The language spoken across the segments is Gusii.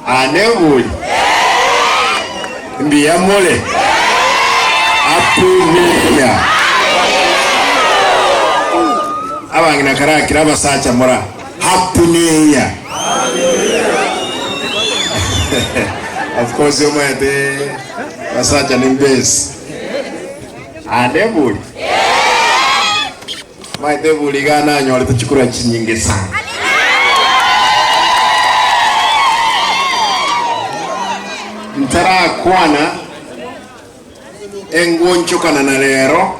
Ane bori, mbuya more? Happy New Year. Abang'ina karakire abasacha mora Happy New Year. Of course omanyete abasacha ni mbesi. Ande bori. Omanyete bori iga nanyorete chikura chinyinge sana. Ntarakwana engonchokana na rero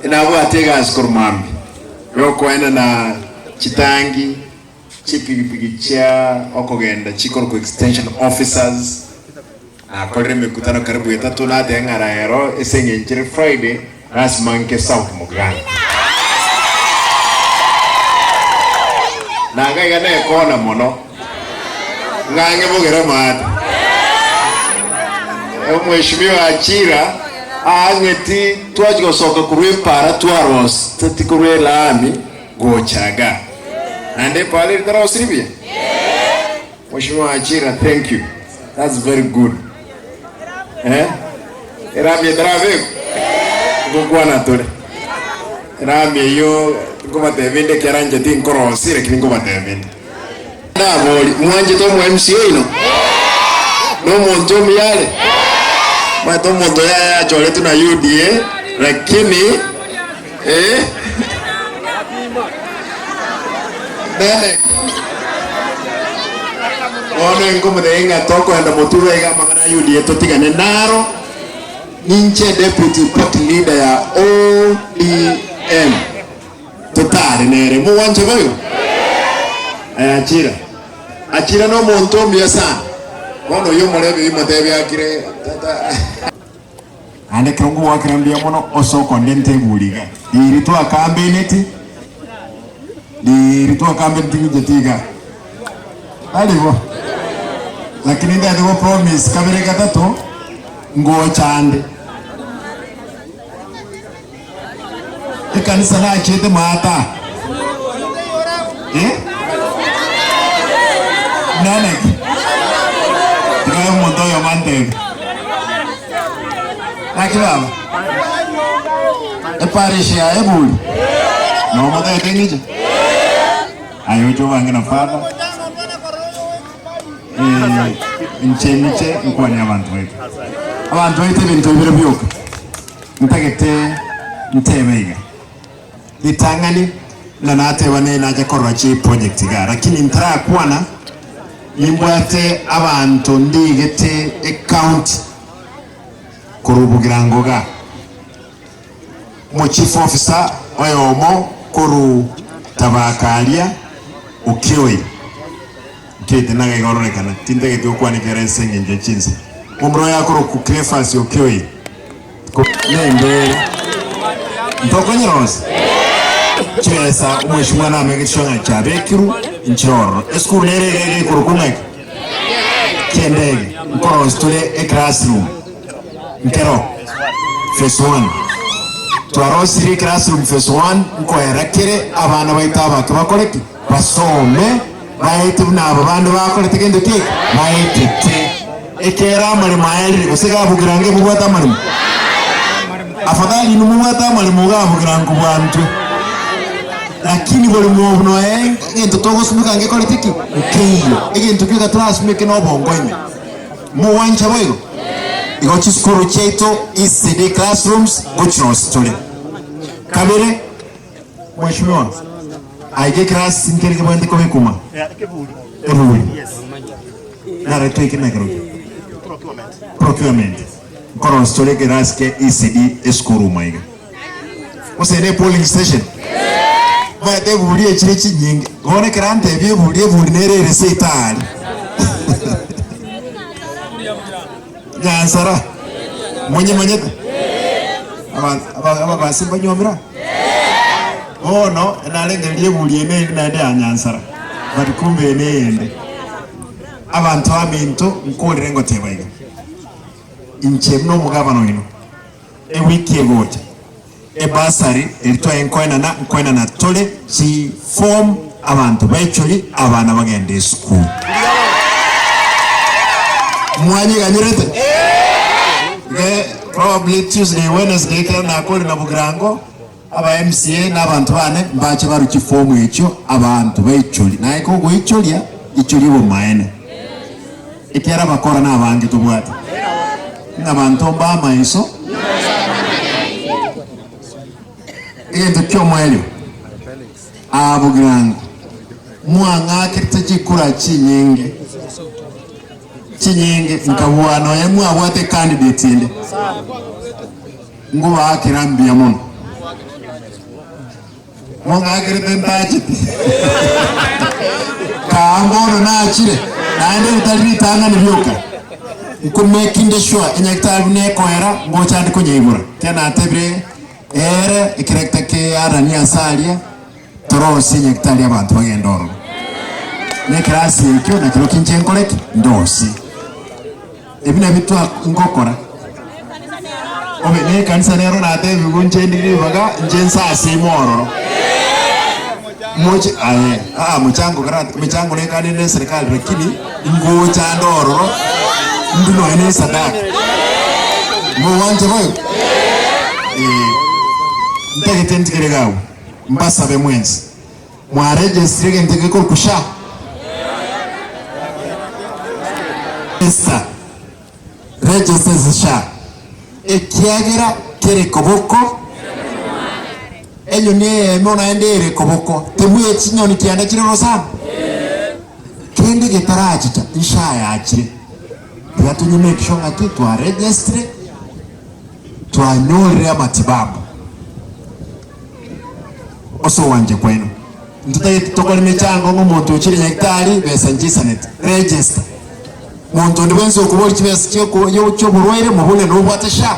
nabwate egasi korwa mambia yokoenana chitangi chipigipigi chia okogenda chikorokwa extension officers. Nakorire emekutano karibu etato nateba ng'a rero ase eng'encho ere Friday lasima nke South Mugirango. Na iga iga nekona mono ng'ang'e bogere maate. Omweshimiwa Achira aang'eti twachia gosoka korwa epara twaroseti korwa elami gocha igaa. Naende epara eria tarosiri buya? Mweshimiwa Achira thank you that's very good eh erami etarabekwa ngokwana tore erami eyio nkobatebia inde ekiara inche tinkorosia lakini nkobatebia inde. Ndabori mwanchete omo MCA oino? Na omonto omuya are? Omanyete omonto oyo achoretwe na UDA lakini eh Nene bono inkomotebia ng'a tokoenda motwe iga amang'ana a UDA totigane naro, ninche deputy party leader ya ODM totare nere. Mogwancha boigo? Aye Achira, Achira nomonto omuya sana. Bono oyio omorebi oyio motebie akire tata. Naende ekero nkogoakera mbuya mono ase okondenta eguri iga, riiri twakambeneti, riiri twakambeneti ng'incheti iga, tari bo? Lakini ndete go promise kabere gatato, ngocha ande. Ekanisa nachiete maata, eh? Nene ki? Tiga omonto oyomo antebie. Naki baba? Eparish yaye bori? Nomotebete ng'iche? Aye oche obange na father. Eh, inche niche nkwane abanto baito. Abanto baito ebinto bibere bioka. Ntagete ntebe iga. Ritang'ani buna nateba ne nacha korora chi project iga lakini ntarakwana nimbwate abanto ndigete ecounty korwa Bogirango igaa. Omo chief officer oyomo korwa Tabaka aria Okioi nkete naga iga ororekana tintageti gokwana ekero ase eng'encho ya chinsa. Omomura oye akorokwa Cleophas Okioi. Nembere ntokonyerosia chibesa omweshimiwa nameke chisho ng'a chiabekirwe inchire ororo. Esukuru nere iga iga ekorokwa ng'aki? Kiendege. Nkorosia tore eclassroom nkero phase one. Twarosirie eclassroom phase one nkoera kere abana baito abake bakore ki? Basome baete buna aba bande bakorete gento ki eke? Baetete. Ekero amaremo aerire, gose gabugira ange mobwate amaremo? Afadhali inwe mobwate amaremo gabugira nkobua ntwe. Lakini borimo obo noe egento togosumeka ange korete ki? Nkeiyo. Egento gioka torasumeke nobongo ime. Mogwancha boigo? Igo chisukuru chiaito, ECD classrooms, ngochirosia tore. Kabere, Mheshimiwa, aiga eclass nkere kebwenerete kobekwa ng'a? Eburi. Naro tweke na kerokio. Procurement. Nkorosia tore eclass kia ECD esukuru ime aiga. Gose ne polling station. Omanyete eburi echire chinyinge. Bono ekero antebia eburi, eburi nere ere seito aria. Nyansara? Monyemanyete? Ababasi mbanyuomire aa? Bono narengereria eburi eye neri naende ya Nyansara, but kumbe eye neyende. Abanto baminto nkorire ngoteba iga, inche buna omogabana oino, ewiki egocha, ebasari eri twaye nkoenana, nkoenana tore chiform abanto baichori abana bagende esukuru. Mwanyeganyerete? Iga probably Tuesday, Wednesday ekero nakorire na Bogirango, Aba MCA na abanto bane mbache barue chifomu echio abanto baichorie, naye kogoichoria, ichoria obomaene, ekiagera abakora nabange tobwate, ng'a abanto mb'amaiso. Egento ki'omoerio, aa Bogirango, mwang'akerete chikura chinyinge, chinyinge, nkabua nonya mwabwate ecandidate ende. Ngobaakera mbuya mono. Mong'akerete ntachete. Kaa mbono nachire, naende ritari ritang'ani rioka. Nkomakinde sure enyagitari buna ekoera ngocha ande konyeigora. Ekiagera natebire ere ekerekta kiaranie ase aria, torosie enyagitari abanto bagende ororo. Na ekerasi ekio nakirokio inche nkore ki? Ndosie. Ebi nabio twa ngokora. Obe ne ekanisa nero natebigwe inche ndi ribaga inche nsasime ororo. Moche aye aa mochango kara mechango nekanire ne eserikali lakini ngocha ande ororo ndi nonya ne esadaka. Mogwancha boigo? Ee. Ntagete ntigere iga abwo, mbasabe mwensi, Mwaregestire egento gekorokwa SHA? Register, register ase SHA, ekiagera kere koboko, enyoni eyemo naende ere koboko, tebue chinyoni kianda chire rosana? Kende getarachicha, SHA yachire. Tiga tonye make sure ng'aki twaregestire, twanyorire amatibabu. Ase ogwancha kwaino. Ntotagete tokore emechango ng'a omonto ochire nyagetari besa nchisanete. Register. Monto onde bwensi okoboria chibesa chioko chi'oborwaire mobore nobwate SHA.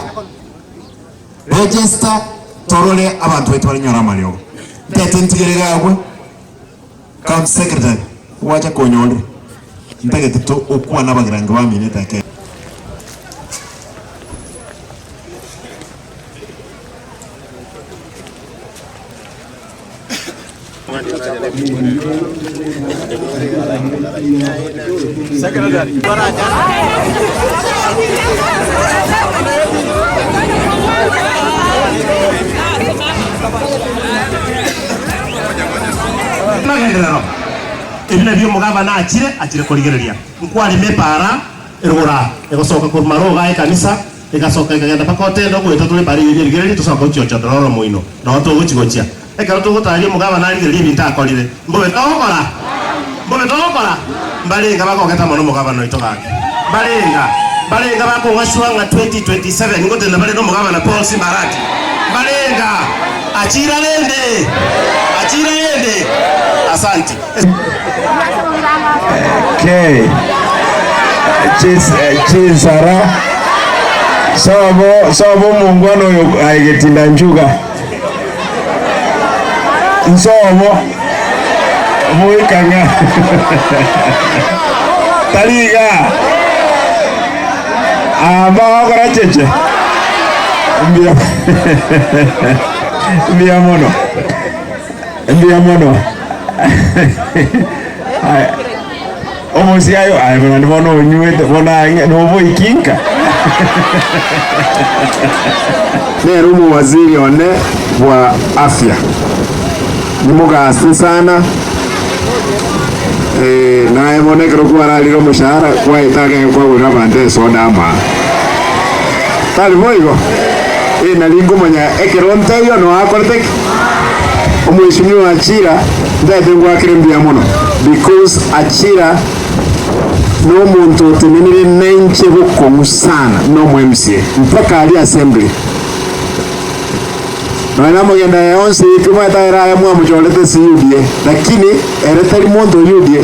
Register torore abanto baito baranyore amariogo. Ntagete ntigere iga abwo County Secretary gwacha konyorire. Ntagete to okwane abagirango bamino etaka eye. Amagenderero, Ebi nabio omogabana achire achire korigereria. Nkwarema epaara erogoro egosoka korwa marogo a ekanisa, Egasoka ekagenda mpaka otende ogoeta tore bare eyio rigereria tosoka gochia ochondora oro moino, nao togochia gochia. Ekero togotaria omogabana arigererie ebinto akorire, mbobe togokora? Mbobe togokora? Mbarenga bagogete mono omogabana oito gaki? Mbarenga? Mbarenga bakong'asua ng'a 2027 ngotenena bare nomogabana Paul Simbarati? Mbarenga? Achira rende? Achira rende? Asanti. K. Chinsara sobo sobo omongwana oyo aye Getinda Nchuga nsobo boikang'a tari iga aa bagokora cheche mbuya mbuya mono. Mbuya mono. Aya, omosiayo aye buna ndi bono onywete bono ang'e noboiki nka. Nere omowaziri one bwa afya. Nimogase sana eh, naye bono ekero kwararire omoshahara kwaete akenge kwagorera abanto esoda amaa. Tari boigo? Eh, nari nkomanya ekero ntaiyo noakorete ki? Omweshimiwa Achira ntaete ngwakere mbuya mono because Achira nomonto otenenire nainche bokong'u sana nomo MCA mpaka aria assembly. Nonya namogenda aye onsi kimwete ere aye mwamochorete ase UDA lakini ere tari monto o UDA.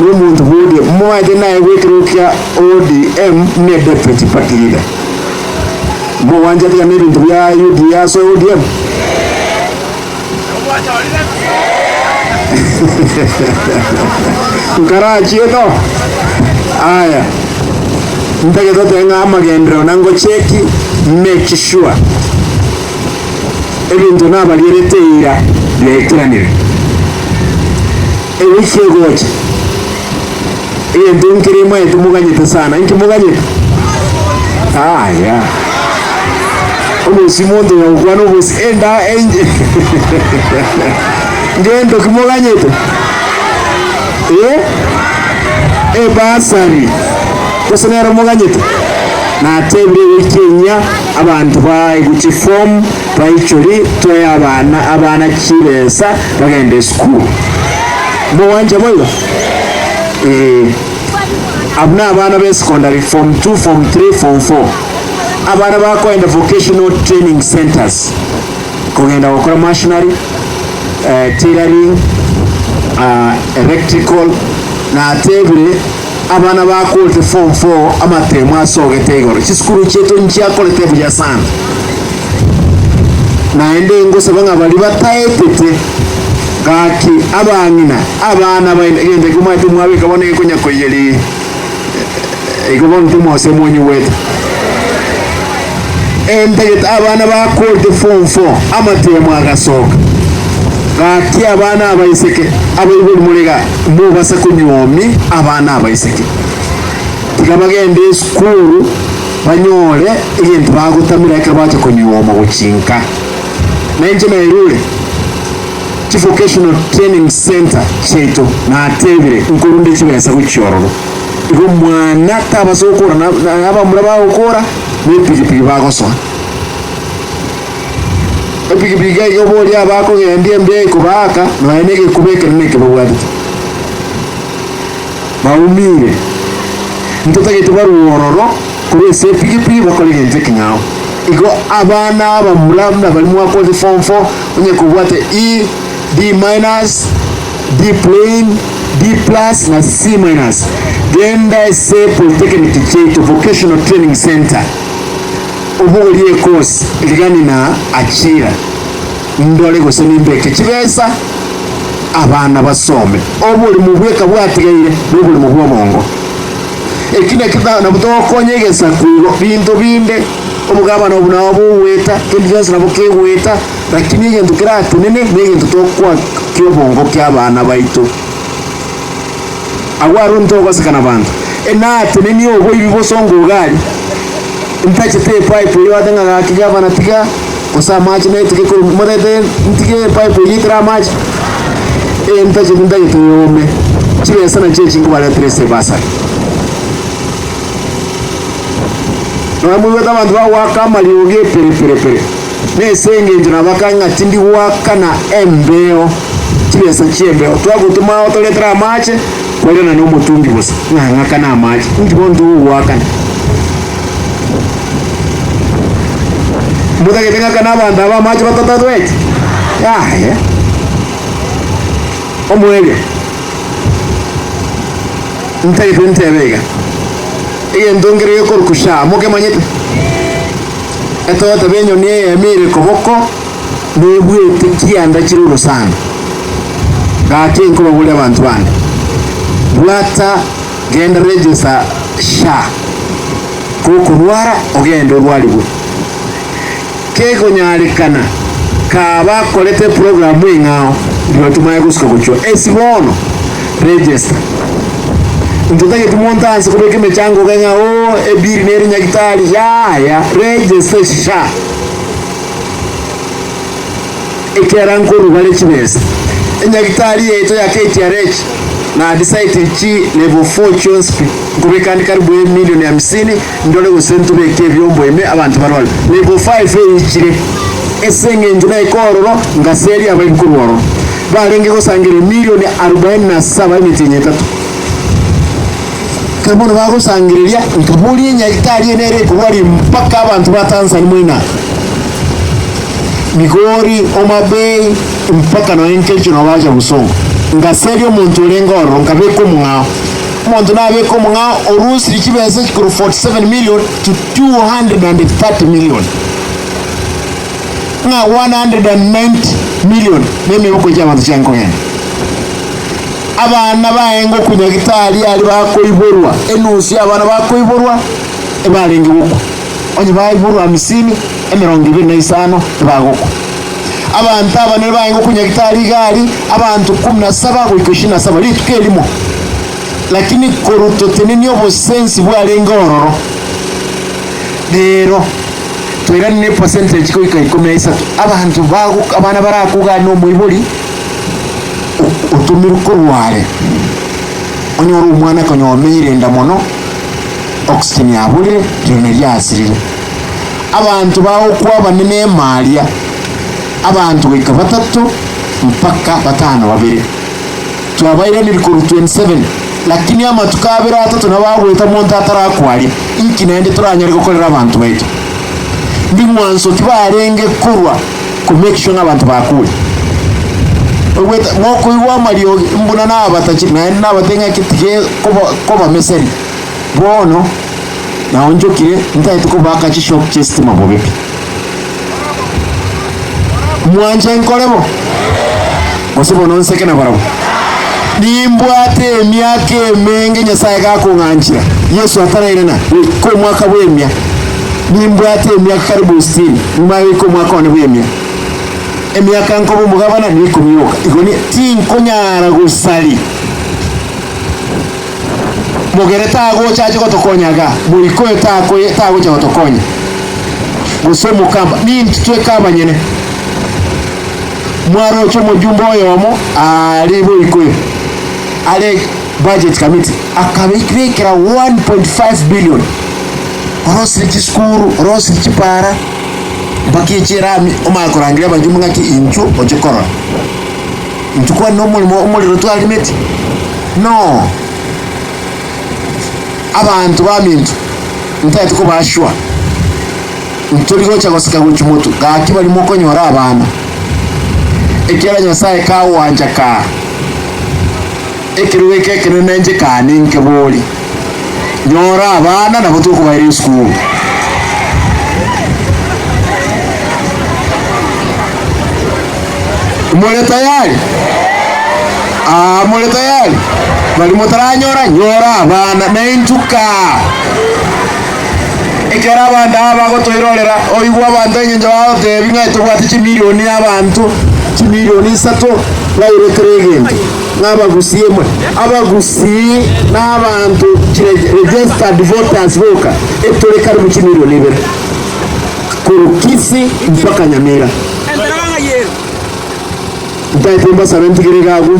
Nomonto bwa ODM, momaete naye bw'ekerogo kia ODM ne deputy party leader. Mogwancha tiga nebinto bia UDA asoe ODM? Nkarachie to? Aya, ntagete otebe ng'a amagenderero nangocheki make sure ebinto nabarierete eira biaikeranire. Ewiki egocha, egento nkere emaete moganyete sana. Inki moganyete? Aya. Obosi monto onya gokwana obosi enda enche. Ngento ki moganyete? Eh? Ebasari. Gose nero moganyete? Natebire ewiki enyia abanto baegwe chiform baichori toe abana abana chibesa bagende esukuru. Mogwancha boigo? Ee. Abwo nabana be secondary, form 2, form 3, form 4. Abana bakoenda vocational training centers kogenda gokora machinery, eh, tailoring, ah, electrical. Natebire abana bakorete form 4 amatemo asogete igoro. Chisukuru chiaito nchiakorete buya sana. Naende ngosaba ng'a baria bataetete gaki abang'ina, abana baino, egento ekio omanyete mwabeka bono gekonya koiyeria igo bono timwase monyigwete. Entagete abana bakorete form 4 amatemo agasoka. Gaki abana abaiseke abaibori more iga mobasa konyuomi abana abaiseke. Tiga bagende esukuru. Banyore egento bagotamera ekero bacha konyuoma gochia inka. Na inche nairure chi-vocational training centre chiaito, natebire nkorunde chibesa gochia ororo. Igo mwana tabasa gokora na na abamura bagokora na epigipigi bagosoa. Epigipigi iga iga oborie abakogendia embeo ekobaaka nonya na egekuba ekenene eke babwatete. Baumire, ntotagete barue ororo korwa ase epigipigi bakore egento ekeng'ao. Igo abana abamura buna baria mwakorete form 4 onye kobwate E, D minus, D plain, D plus na C minus, genda ase polytechnic chiaito, vocational training centre, obogorie ecourse rigani na achira ndore gose nimbeke chibesa. Abana basome. Oborimo bweka bwatigaire noborimo bw'obongo. Eki nakio nabo togokonya egesaku igo binto binde obogabana obo nabo bogoeta kende gionsi nabo kegoeta lakini egento keratenene negento tokoa ki'obongo ki'abana baito. Agwo aro ntogosekana banto. Enatenenie oboibi bosongo iga aria, ntachete epipe eyio ate ng'a gaki gavana tiga gose amache naeteke korwa morete ntige epipe eyio eitere amache? Ee ntachete ntagete yome, chibesa nachio echi nkobaretera ase ebasari. Nonya moigwete abanto bagoaka amariogi epere pere pere, nese engencho nabaka ng'a tindi goakana embeo, chibesa chi'embeo. Twagotoma ao toretere amache, kwarerana nomotungi bosa, ng'a ng'akane amache, inki bono togogoakana? Motagete ng'akane abanto aba amache batatatweti? Yaya. Omoerio, ntagete ntebe iga, egento nkere gekorokwa SHA, mokemanyete? Etogoteba enyoni eyemo ere koboko nebwete kianda chire orosana. Gaki nkobaboria abanto bande, bwata genda register SHA, gokorwara ogende orwarigwe. Kegonyarekana kabakorete eprogramu eng'ao rirorio tomanye gosuka gochia esi bono register. Ntotageti monto anse kobeka emechango iga ng'a oo ebiri nere nyagitari yaya register SHA. Ekiagera nkorwa bare chibesa. Enyagitari yaito ya KTRH na decide chi level 4 chionsi pi nkobeka ande karibu emilioni hamsini ndore gose ntobeke ebiombo ime abanto barware. Level 5 eichire ase eng'encho naika ororo ngaseria abaibi korwa ororo. Barenge gosangereria emilioni arubaini na saba emetienyi etato. Ekero bono bagosangereria nkaboria enyagitari eye nere ekorwaria mpaka abanto ba Tanzania moino aa. Migori, Homa Bay, mpaka nonya Kericho nabo bacha Bosongo. Ngaseria omonto orenge ororo, nkabeka omong'ao. Omonto nabeka omong'ao orusirie chibesa chikorwa 47 million to 230 million. Ng'a 190 million nemeboko chi'abanto chiange kogenda. Abana baye ngokunya gitari aria bakoiborwa, enusu y'abana bakoiborwa ebarenge gokwa. Onye baiborwa hamsini, 25 ebagokwa. Abanto abanene barenge gokunya gitari iga aria, abanto kumi na saba goika ishirini na saba rituko erimo. Lakini korwa totenenie obosensi bwarenge ororo, rero toiranire epercentage goika ikomi na isato. Abanto bago abana barakogania omoibori otomirwe korwa are, onyore omwana konya omeire enda mono, oxygen yaborire, rirorio riasirire. Abanto bagokwa abanene emaria, abanto goika batato mpaka batano babere. Twabairaniri korwa 27, lakini amatuko abere atato nabo agoeta monto atarakwaria, inki naende toranyare gokorera abanto baito? Mbing'wanso ki barenge korwa ko make sure ng'a abanto bakure? Oigwete mokoigwa amariogi mbuna nabatachire naende nabatebie ng'aki tige koba kobameseri bono. Naonchokire, ntagete kobaaka chishock chi'esitima bobe pi. Mwanche nkore bo? Gose bono nseke nabarabwo? Nimbwate emiaka emenge Nyasae gakong'anchera, Yeso atarairana, goika omwaka bw'emia. Nimbwate emiaka karibu sitini, nyuma ya goika omwaka one bw'emia. Emiaka nkoba omogabana neikomi yoka. Igo ni tinkonyara gosari. Mogere tagocha ache gotokonya iga, moika oyo takoye tagocha gotokonya, gose omokamba, nintwe tweka abanyene. Mwaroche omojumbe oyomo aria boikoyo are budget committee akabekera 1.5 billion orosirie chisukuru, orosirie chipara mpaka echi erami omanye korangeria abajumbe ng'aki inchuo oche korora. Intwe kwane nomorimo omorero twarimeti? No. Abanto baminto, ntagete kobaa sure, ntori gocha goseka gochia motwe, gaki baria mokonyora abana, ekiagera Nyasaye kagwancha kaa, ekerogo eke ekenene inche kaa ninke bori. Nyora abana nabo tokobaira esukuru. More tayari? Aa, more tayari? Baria motaranyora, nyora abana, na intwe kaa. Ekero abanto aba bagotoirorera, oigwe abanto engencho bagotebi ng'a tobwate chimilioni y'abanto, chimilioni isato, baire kera egento. Ng'a abagusii emwe, abagusii na abanto chire registered voters boka, etore karibu chimilioni ibere. Korwa Kisii mpaka Nyamira. Ntaete mbasabe ntigere iga agwo.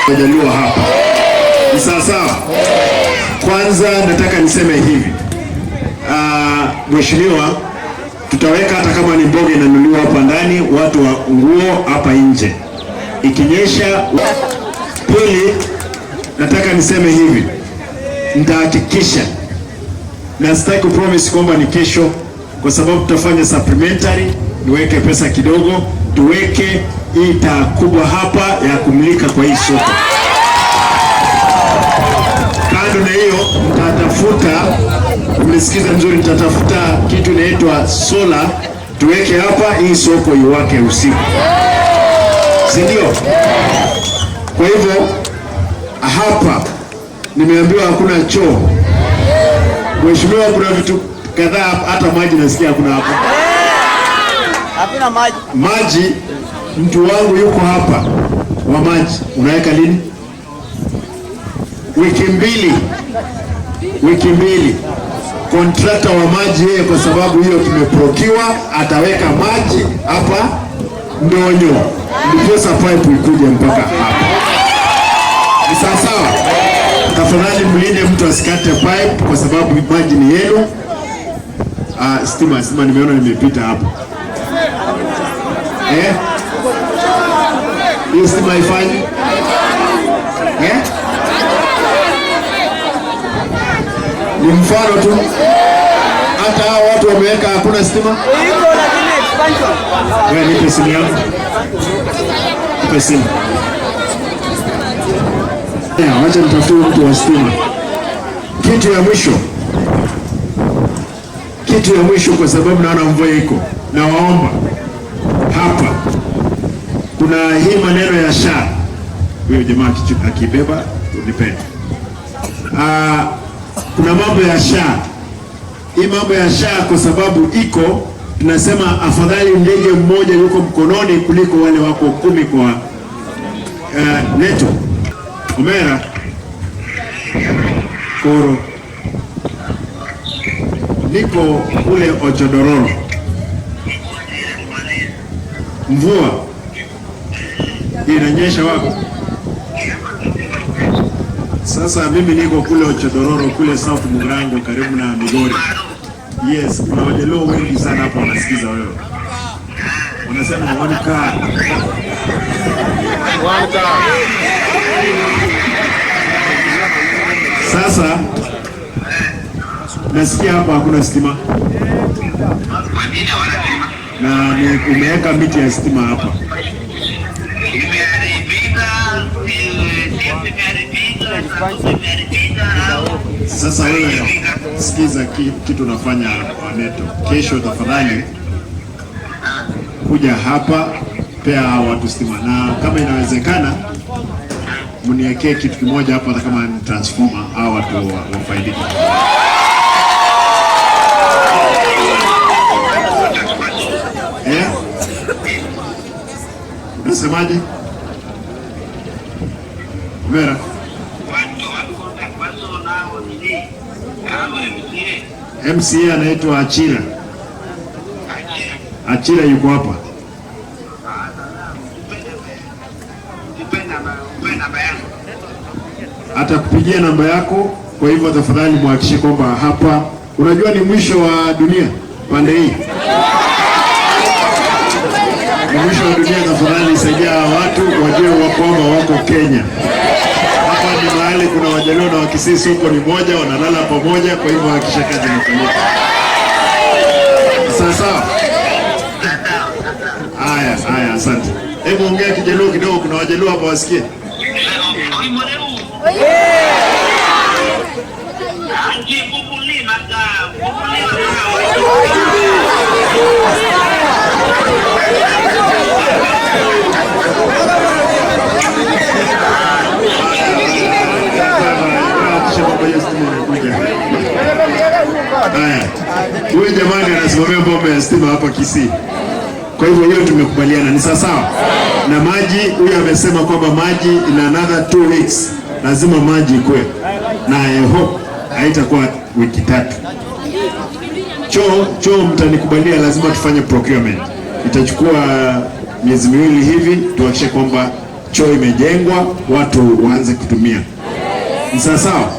Wajaluo hapa ni sawa sawa. Kwanza nataka niseme hivi, uh, mheshimiwa, tutaweka hata kama ni mboga inanunuliwa hapa ndani, watu wa nguo hapa nje, ikinyesha. Pili, nataka niseme hivi, nitahakikisha na sitaki kupromise kwamba ni kesho, kwa sababu tutafanya supplementary, niweke pesa kidogo, tuweke hii taa kubwa hapa ya kumulika kwa hii soko. Kando na hiyo, nitatafuta, mnisikize mzuri, nitatafuta kitu inaitwa solar tuweke hapa, hii soko iwake usiku, si ndio? Kwa hivyo hapa nimeambiwa hakuna choo. Mheshimiwa, kuna vitu kadhaa, hata maji nasikia hakuna hapa. Hakuna maji. Maji, mtu wangu yuko hapa wa maji, unaweka lini? Wiki mbili, wiki mbili. Kontrakta wa maji yeye, kwa sababu hiyo tumeprokiwa, ataweka maji hapa Ndonyo. Ndiposa pipe ikuje mpaka hapa. Ni sawa? Tafadhali mlinde mtu asikate pipe kwa sababu maji ni yenu. Ah, stima nimeona nimepita hapo. Eh? Hiyo stima haifanyi? Eh? Ni mfano tu. Hata hao watu wameweka hakuna stima. Iko lakini expansion. Wewe nipe simu yangu. Nipe simu. Ya, wacha nitafute mtu wa stima. Kitu ya mwisho. Kitu ya mwisho kwa sababu naona mvua iko. Nawaomba hapa kuna hii maneno ya SHA. Huyo jamaa akibeba unipende. Kuna mambo ya SHA. Hii mambo ya SHA kwa sababu iko, tunasema afadhali ndege mmoja yuko mkononi kuliko wale wako 10 kwa neto. Omera Koro, niko kule Ochodororo, mvua inanyesha wapi? Sasa mimi niko kule Ochodororo kule South Mugirango karibu na Migori. Yes, kuna Wajaluo wengi sana hapo wanasikiza wewe. Wanasema one car. One car. Sasa nasikia hapa hakuna stima. Na ni umeweka miti ya stima hapa. Sasa wewe sikiza kitu unafanya Waneto. Kesho tafadhali kuja hapa, pea watu stima, na kama inawezekana mniwekee kitu kimoja hapo, hata kama ni transformer, hao watu wafaidike. Unasemaje? Omera? MCA anaitwa Achira. Achira yuko hapa. Atakupigia namba yako, kwa hivyo tafadhali muhakikishe kwamba hapa, unajua ni mwisho wa dunia pande hii. Ni mwisho wa dunia, tafadhali saidia watu wajue kwamba wako Kenya. Hapa ni mahali kuna Wajaluo na Wakisii, soko ni moja, wanalala pamoja, kwa hivyo hakikisha kazi inafanyika. Sawa sawa. Haya, haya, asante. Hebu ongea Kijaluo kidogo, kuna Wajaluo hapa wasikie. Haya. Huyu jamani anasimamia mambo ya stima hapa Kisii. Kwa hivyo hiyo tumekubaliana ni sawa sawa. Na maji, huyu amesema kwamba maji in another 2 weeks lazima maji ikue. Na I hope haitakuwa wiki 3. Choo mtanikubalia, lazima tufanye procurement. Itachukua miezi miwili hivi tuhakikishe kwamba choo imejengwa, watu waanze kutumia. Ni sawa sawa?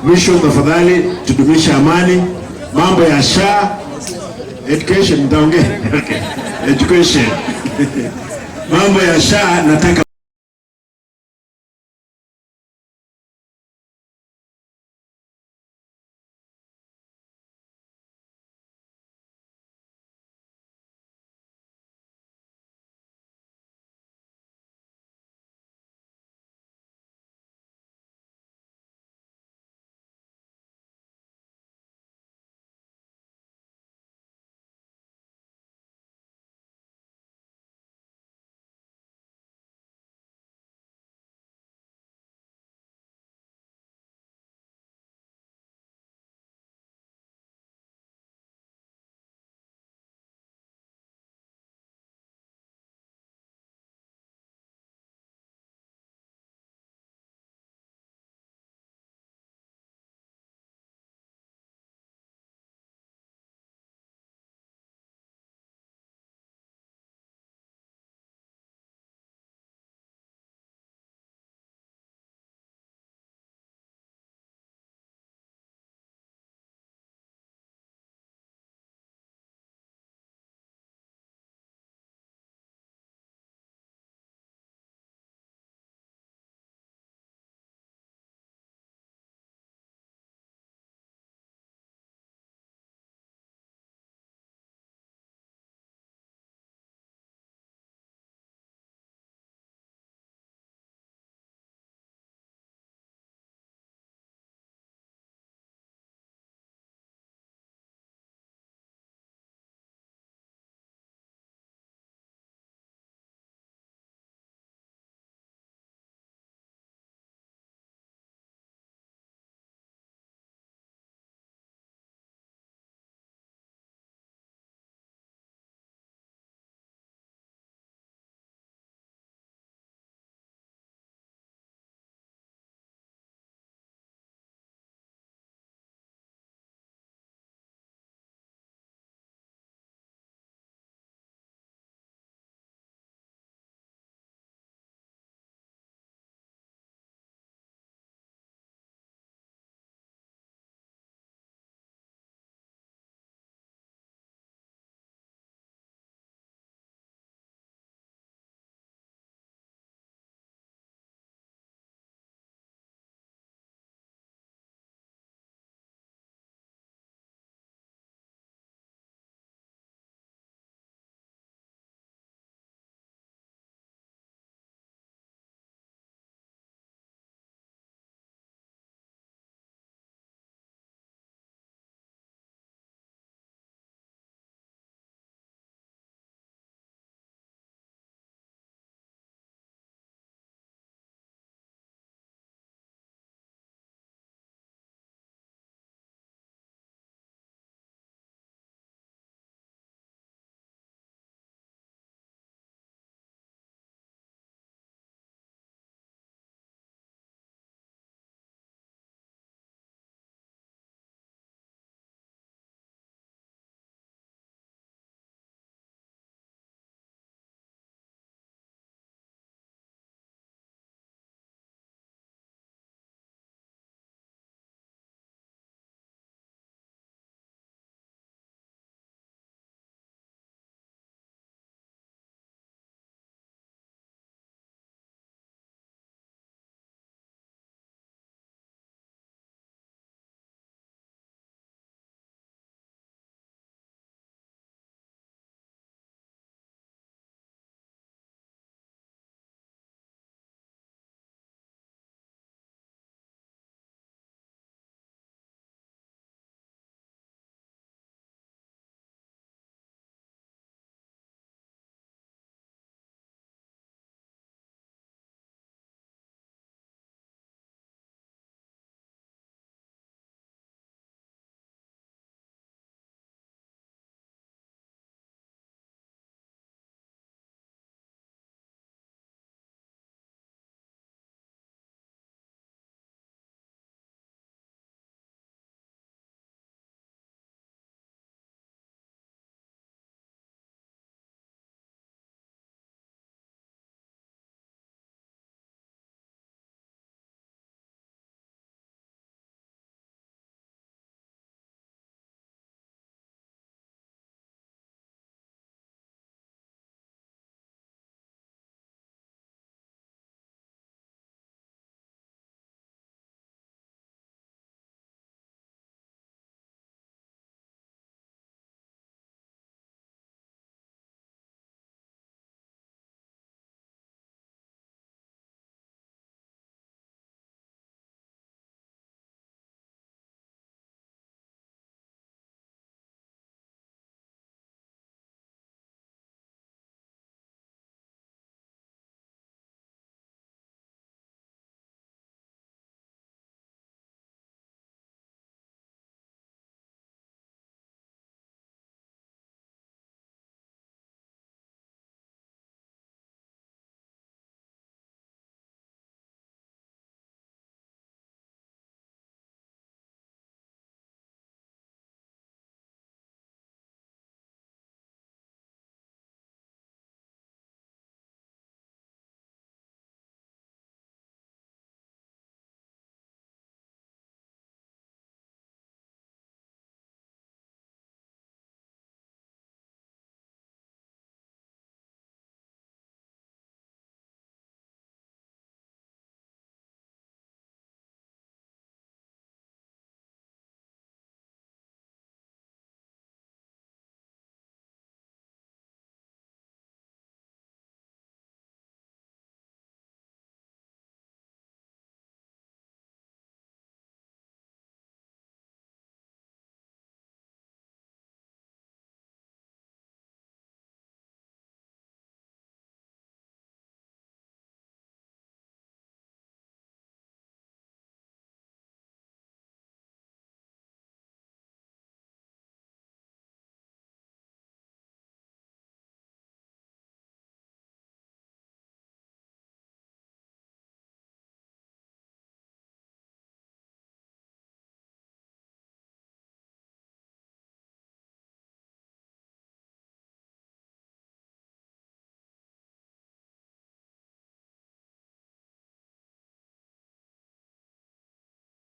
Mwisho tafadhali tudumishe amani. Mambo ya SHA, education nitaongea. Okay. Education. Mambo ya SHA nataka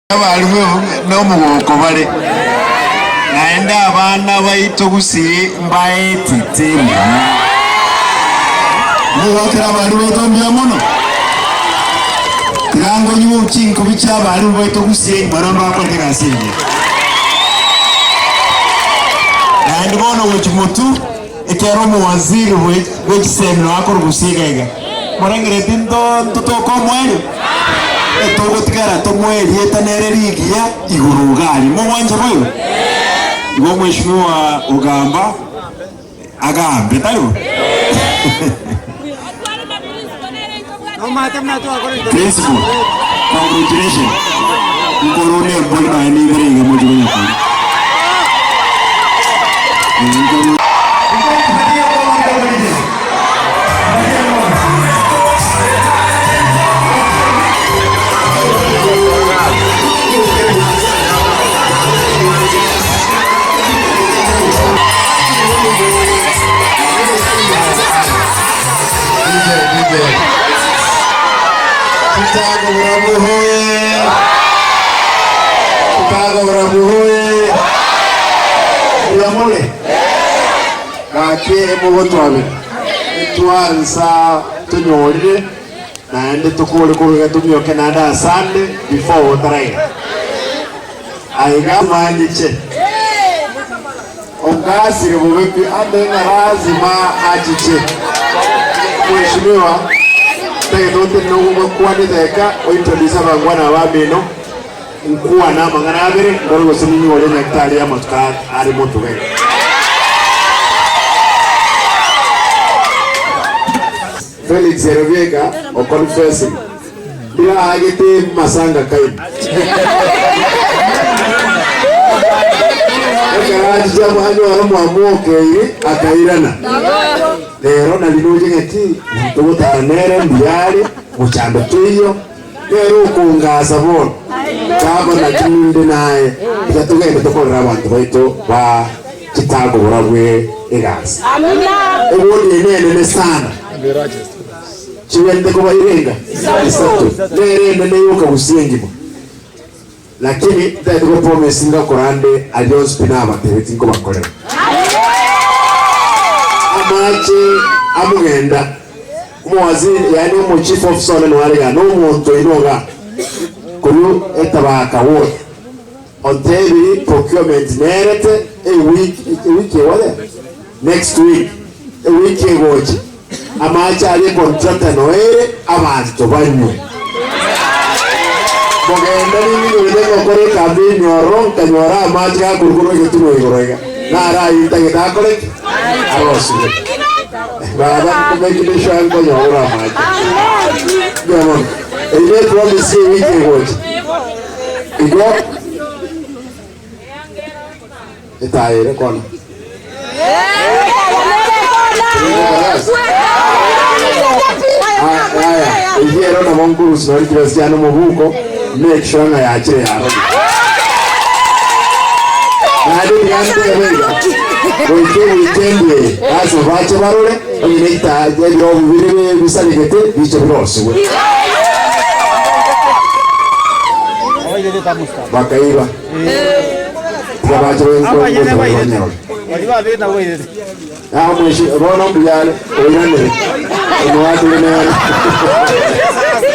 Abarimu nomogoko bare, naende abana baito gusii mbaetete buya. Mogokera abarimu baito mbuya mono. Tiga ngonywe chinkobi chia abarimu baito gusii mono mbakorete egasi engiya. Naende bono gochia motwe ekero omowaziri bwe chisemi nonya akorwa gusii iga iga. Morengereretie ntotoke omoerio? Etogotigara tomoe erieta nere rigiya igoro iga aria. Mogwancha boigo? Igo omweshimiwa ogamba agambe, tari bo? Principal, congratulations. Nkorwa ne embori nonya na ibere iga moche konyakora. Nkorwa Gaki emogotwabera, etwansa tonyorire, naende tokore korwa tomioke naende asande before otaraira. Aiga manyiche, ongasire bobe pi ande ng'a lazima achiche. Mheshimiwa, ntagete ontenene ogokwanete eka, ointroduce abangwana abamino, Nkwane amang'ana abere, ndore gose ninyore nyagetari y'amatuko are motwe. Felix ere bweka oconfessing ndiraagete masanga kaino. Ekero achicha anyore mwamokeire akairana. Rero nari noche ng'aki monto gotara nere mbuya are mochando toiyo. Nere okongasa bono, gavana naki ninde naye, tiga togende tokorere abanto baito ba chitago borabwe egasi. Ewodi eye nenene sana, chigwente koba irenga isato, nere enene yoka gusii engima. Lakini ntagete go promise ngakora ande aria onsi pi nabatebetie nkobakorera. Amache amogenda omowaziri yaani omo chief officer one noare igaa na omonto oino igaa korwa etabaka ward ontebiri procurement nerete eweek ewiki eware next week ewiki egocha Amache aria contractor noere abanto banywe. Mogende ninyinyore ngokora ecampaign ororo nkanyora amache gakorwa korwa egetunwa igoro iga. Naro ayio ntagete akore ki? Arosiwe. Baba nkomaking sure nkonyora amache. Mbuya mono. Eyio ne promise ye ewiki egocha. Igo Etaya ere kona. Aya, eyio ero nabo nkorusia nori chibesa chiane omobuko, make sure ng'a yachire yarorire. Naende tiga ntebe iga, goika eweekend eye, lazima bache barore, onye ne chita ebirobu bire bisaregete, biche birosigwe. Bakaiba. Tiga bache banyore. Ah, mweshi bono mbuyare oiranere omwatire nere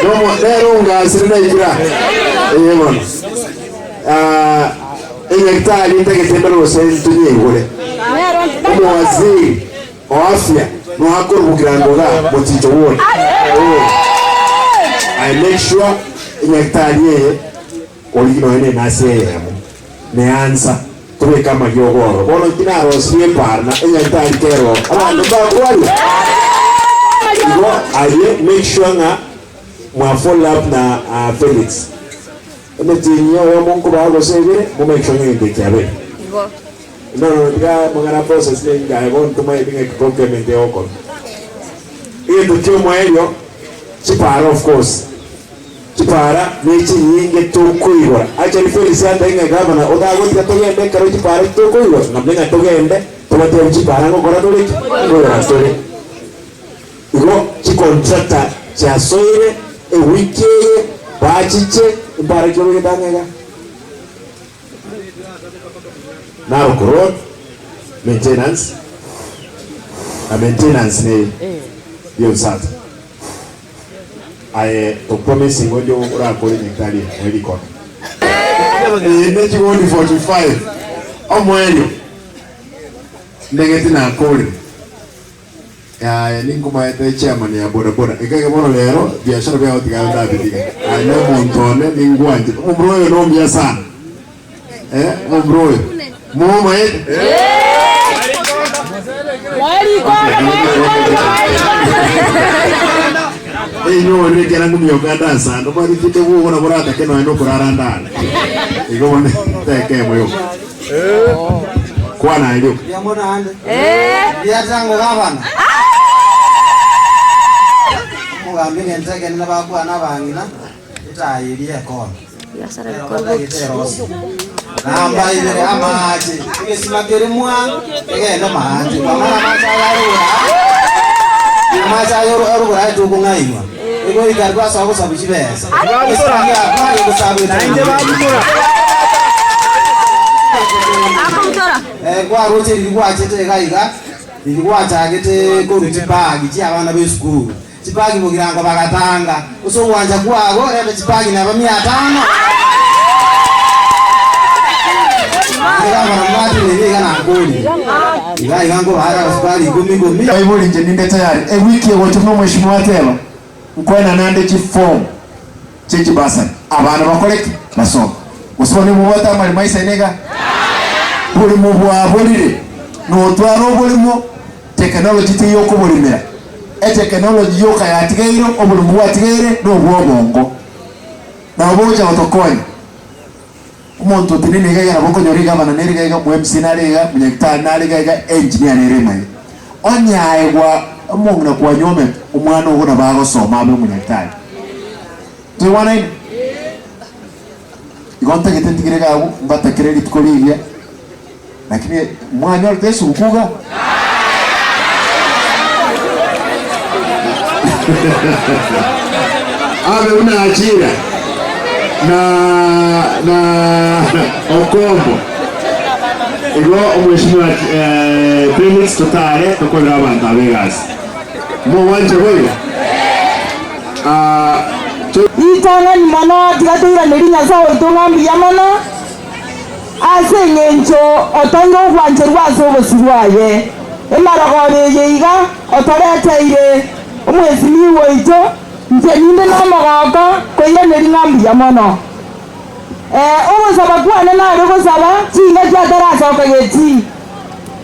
nomo nere ongasire naikira ee bono Ah, enyagitari ntagete mbere gose ntunyeigure omowaziri o afya noakorubukira ngoga mochicho ward oh. I make sure enyagitari eye Korigia nonya nenasi eyemo, neansa, tobeke amariogo ororo. Bono inki narosirie epaara na enyagitari kero abanto mbakwarire? Igo aye make sure ng'a mwa follow up na Felix. Emetienyi oyomo nkobaa gose ebere, mo make sure ng'a egento eke kiabeire. No no tiga amang'ana process ne aye bono tomaeti ng'aki procurement egokorwa. Egento kiomoerio, chipaara of course. Chipara ne chinyinge tokoigora. Actually Felix yatebia ng'a gavana otagotiga togende ekero chipara chitokoigora nkamanya ng'a togende tobatebie chipara ngokora tore ki? Nkoigora tore. Igo chicontractor chiasoire ewiki eye bachiche mpara ki obegete ang'e iga? Narok Road maintenance na maintenance ne ye usafi. Aye to promising onde orakore nyagetari eye moe rikono. Eye ne chigoni 45 omoerio ndegeti nakorire. Yaya ninkomaete chairman ya boda boda ekage bono rero biashara biao tiga ndabitiga aye ne omonto one ningwanchete omomura oyo nomuya sana eh omomura oyo momomaete Inyorire ekero ngomioka ndasande omanyete tinde bwogo nabo oratake nonya nokorara ndare igo bono tekemo yoka Kwana aye rioka. Mbuya mono ande. Mbuya tango gavana. Omogambi egento ekenene bakwana abang'ina etayi eria ekona. Nero batagete erosi. Namba ibere amache egesima kere mwa egende mache kwamara amache aya arugura amache aya arugura aye tokong'ainwa egoika twasoa gosabu chibesa egesima giakwa egosabu Kwaroche riria gwachete iga iga, riria gwachagete korwa chibagi chi'abana b'esukuru, chibagi bogirango bagatanga, ase ogwancha kwago reta chibagi neba mia tano. Naende gavana mwatenene iga nakorire, iga iga nkobaare abasukari ikomi ikomi. Baibori inche ninde tayari ewiki egocha buna omweshimiwa ateba nkoenana nde chiform chie chibasari abana bakore ki? Basome. Gose bono nimobwate amaremo aisaine iga? Borimo bwaborire, notware oborimo technology teiyo okoborimera. Etechnology yoka yatigaire oborimo bwatigaire nobwa obongo. Nabo bogocha gotokonya. Omonto otenene iga iga nabo okonyora egavana nere iga iga, omo MC nare iga, omonyagitari nare iga iga, engineer nere ime iga. Onye aye gwa omong'ina kwanyuomete, omwana ogo nabo agosoma abe omonyagitari. Toigwanaine? Igo ntagete ntigere iga agwo, mbatakere rituko rigiya, lakini mwanyorete esuguku iga? Abe buna Achira na na Okombo. Igo omweshimiwa Felix totare tokorere abanto aba egasi. Mogwancha boigo? Ritang'ani mono tiga toiranerie Nyasae oito ng'a mbuya mono, ase engencho otoire ogwancherwa ase obosio bwaye. Emarogoro eye iga otoreteire omwesimiwa oito, inche ninde nomogooko koiraneria ng'a mbuya mono. Ee, ogosaba kwane nare gosaba chingaki atarasoka getii.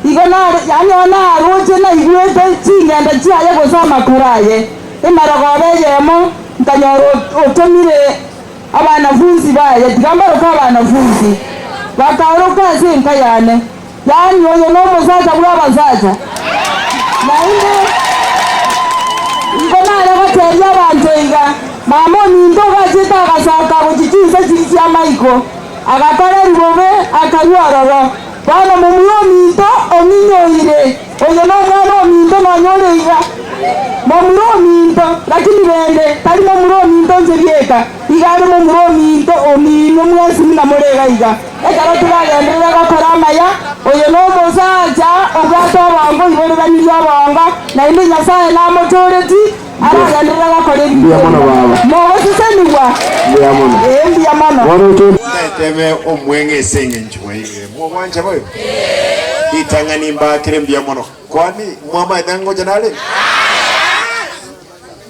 Igo nare, yaani onye naroche naigwete chingendo chiaye gose amakoro aye. Emerogoba eyemo nkanyora otomire abanafunsi baye, tiga mbaroke abanafunsi, bakaoroka ase enka yane, yaani oyo nomosacha bw'abasacha. Naende igo nare goteebia abanto iga, Mama ominto ogachete agasoka gochia chinse chiria chi'amaiko, agakorerwa bobe, akarua ororo. Bono momura ominto ong'inyoire, oyo nomwana ominto nonya ore iga, momura ominto, lakini rende tari momura ominto inche bieka, iga are momura ominto ominwe mwensi buna more iga iga. Ekero toragenderere gokora amaya, oyo nomosacha obwate obongo oiboreranirie obongo, naende Nyasae namotooreti aragenderere gokora ebinto Mbuya mono ebi. baba. Mogosesenigwa? Mbuya mono. Ee, mbuya mono. Bono oche Nteteme omweng'e ase engencho mwaigure. Mogwancha boigo? Ritang'ani mbaakere mbuya mono. Kwani mwamanyete ng'a ngocha nare?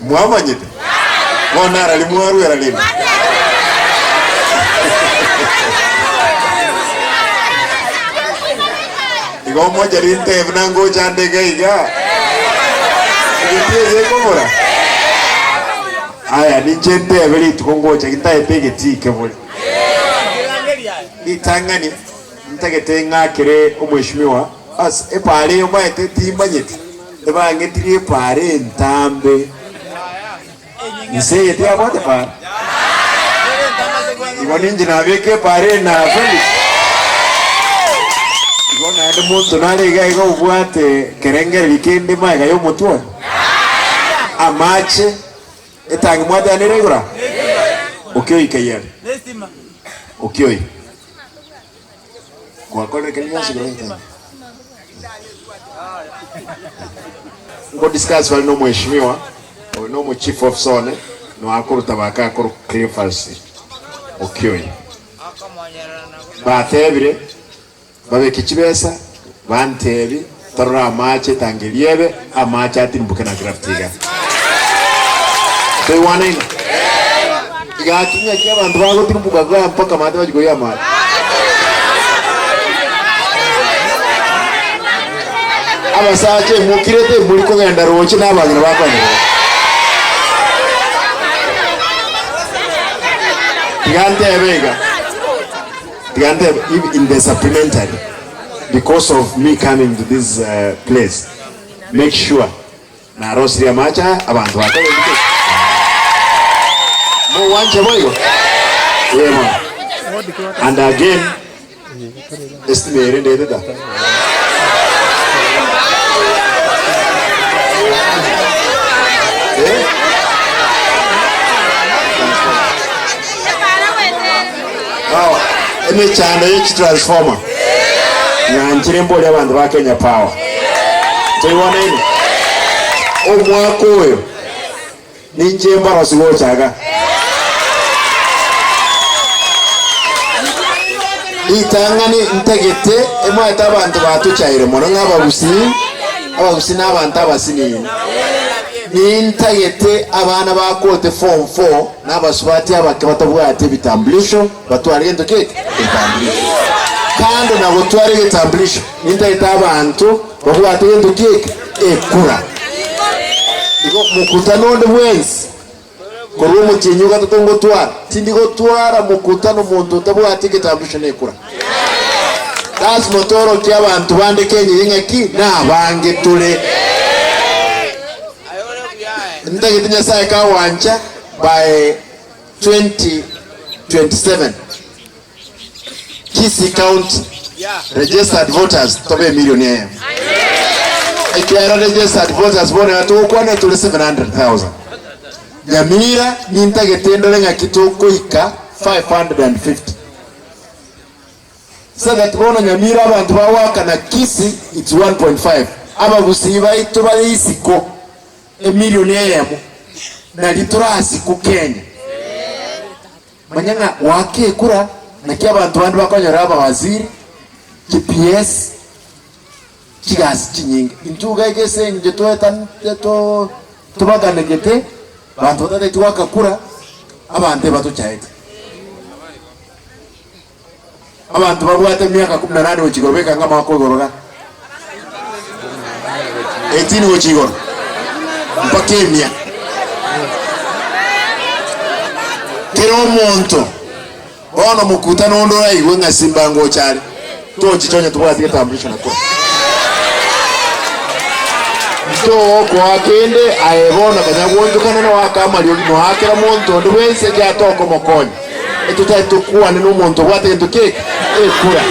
Mwamanyete? Bono narari mwarwera rende? Igo mocha rintebe buna ngocha nde iga iga. Egetii eye ekobora. Aya ninche ntebe rituko ngocha gitaete egetii kebore. Ritang'ani ntagete ng'akere omweshimiwa ase epaara eye omanyete timanyeti, ebang'etirie epaara entambe. Inse eye tiyabwate paara. Igo ninche nabeka epaara eye na Felix. Igo naende monto nare iga iga obwate kerengererio kende magega y'omotwe oye. Amache, etangi mwateanire igoro aa? Okioi keyere. Okioi. Gwakorire kende gionsi igoro y'etanga? Nko discuss bare nomweshimiwa oyo nomo chief officer one noakoruta baka akorwa Cleophas Okioye. Batebire babeke chibesa bantebi torore amache etangi eria ebe amache atirimboke na gravity iga. Toigwanaine? Gaki ng'aki abanto bagotirimboka igaa mpaka maate bachia koiywa amache. Abasacha emokirete emori kogenda roche na abang'ina bakonyerera. Tiga ntebe iga, tiga ntebe if in the supplementary because of me coming to this place, make sure Narosirie amache aya, abanto bakore ki? Mogwancha boigo? Ee bono. And again, estima ere ndeteta. Eh? Oh, emechando ye chitransformer nyanchire mbori abanto ba Kenya Power. Toigwanaine? Omwaka oyo ninche mbarosi gocha iga. Ritang'ani ntagete emwaete abanto batochaire mono ng'a abagusii, abagusii na abanto abasinini. Nintagete abana bakote form four na abasubati abake batabwati ebitambulisho batware gento ki eke? Ebitambulisho. Kando na gotwara egetambulisho, Nintagete abanto babwate gento ki eke? Ekura. Igo mokutano onde bwensi korwa omotienyi o gatato ngotwara, tindi gotwara mokutano monto otabwati egetambulisho na ekura. Lasima toorokie abanto bande Kenya eye ng'aki nabange tore. Ntagete Nyasaye kagwancha by 2027. Kisii County registered voters tobe emilion eyemo. Ekiagera registered voters bono iga togokwana tore 700,000. Nyamira nintagete ndore ng'aki tokoika 550. So that bono Nyamira abanto bagoakana Kisii it's 1.5. Abagusii baito bare isiko emilion eyemo nari torasikwe Kenya. Manya ng'a goaka ekura naki abanto bande bakonyora abawaziri, chiPS, chigasi chinyinge. Intwe iga egese inche toetanete to tobaganegete, abanto batatageti goaka kura, abanto ebatochaete. Abanto babwate emiaka kumi na nane gochia igoro beka ng'a amagoko igoro iga. 18 gochia igoro mpaka emia. Kera omonto bono mokutano onde oraigwe ng'a Simba ngocha are, tochicha onye tobwati getambulisho na kura. Ntogokoa kende aye bono kanya gwonchokana noake amariogi noakera monto onde bwensi ekiagera tokomokonya. Etotari tokwane nomonto obwate gento ki eke? Ekura.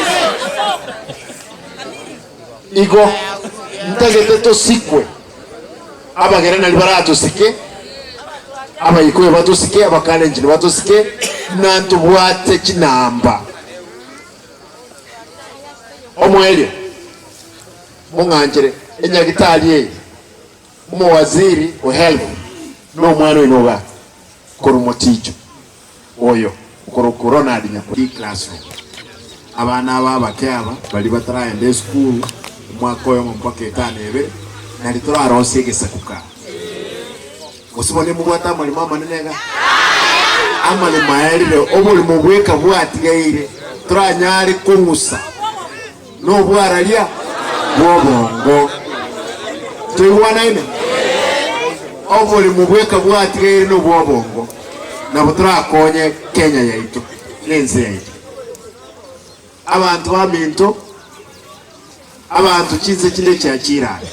Igo ntagete tosikwe, abagere nari baratosike, Abaikuyu batosike, Abakalenjin batosike, buna ntobwate chinamba. Omoerio, mong'anchere enyagitari eye, omowaziri o health nomwana oino iga korwa Moticho. Oyo okorokwa Ronald Nyakundi Classroom. Abana aba abake aba baria bataraenda esukuru omwaka oyomo mpaka etano ebere, nari torarosie egesaku kaa. Gose bono emobwate amaremo amanene iga? Amaremo aerire, oborimo bweka bwatigaire, toranyare kong'usa nobwararia bw'obongo. Toigwanaine? Oborimo bweka bwatigaire nobw'obongo. Nabo torakonye Kenya yaito na ense yaito. Abanto baminto, abanto chinse chinde chiachire are,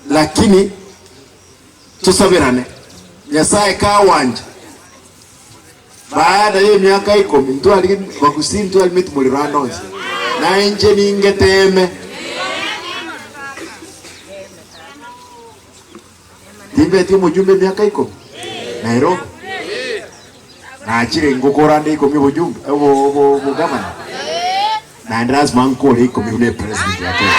lakini tosaberane, Nyasaye kagwancha, baada ya emiaka ikomi ntwarige bagusii ntwarimeti morero ande onsi, na inche ningeteme. Timbeti omojumbe emiaka ikomi Nairobi, nachire ngokora ande ikomi obojumbe obo obogavana. Naende lasima nkore ikomi buna epresident ya Kenya.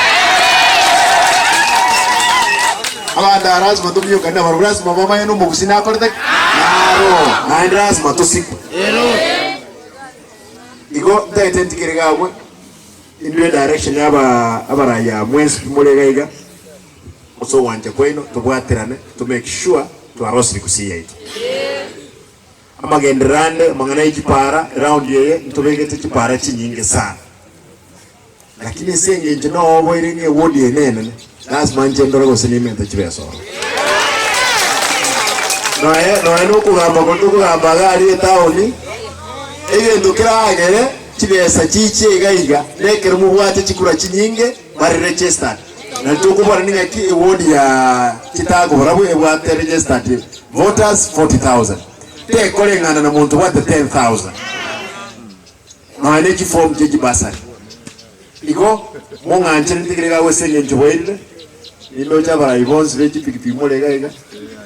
Abanto aba lasima tominyokane nabarabwo, lasima bamanye na omogusii nakorete ki? Naro. Naende lasima tosikwe. Igo ntagete ntigere iga abwo, indue direction ya aba abaraya mwensi pi more iga iga, ase ogwancha kwaino tobwaterane to make sure twarosirie gusii yaito. Amagenderero ande amang'ana ye chipara, eround eye ntobegete chipara chinyinge sana. Lakini ase engencho noboire ng'a eward eye nenene, lasima nche ndore gose nimente chibesa ororo. Noe noe nokogamba koria tokogamba iga aria etown, egento keragere chibesa chiche iga iga, nekero mobwate chikura chinyinge bare registered. Nari tokobora ning'aki eward ya chitago barabwo ebwate registered voters 40,000. Tekoreng'ana na monto obwate 10,000. Nonya ne chiform chie chibasari. Igo mong'anchere ntigere iga ase eng'encho bwairire, nindoche abarai bonsi be chipikipiki more iga iga.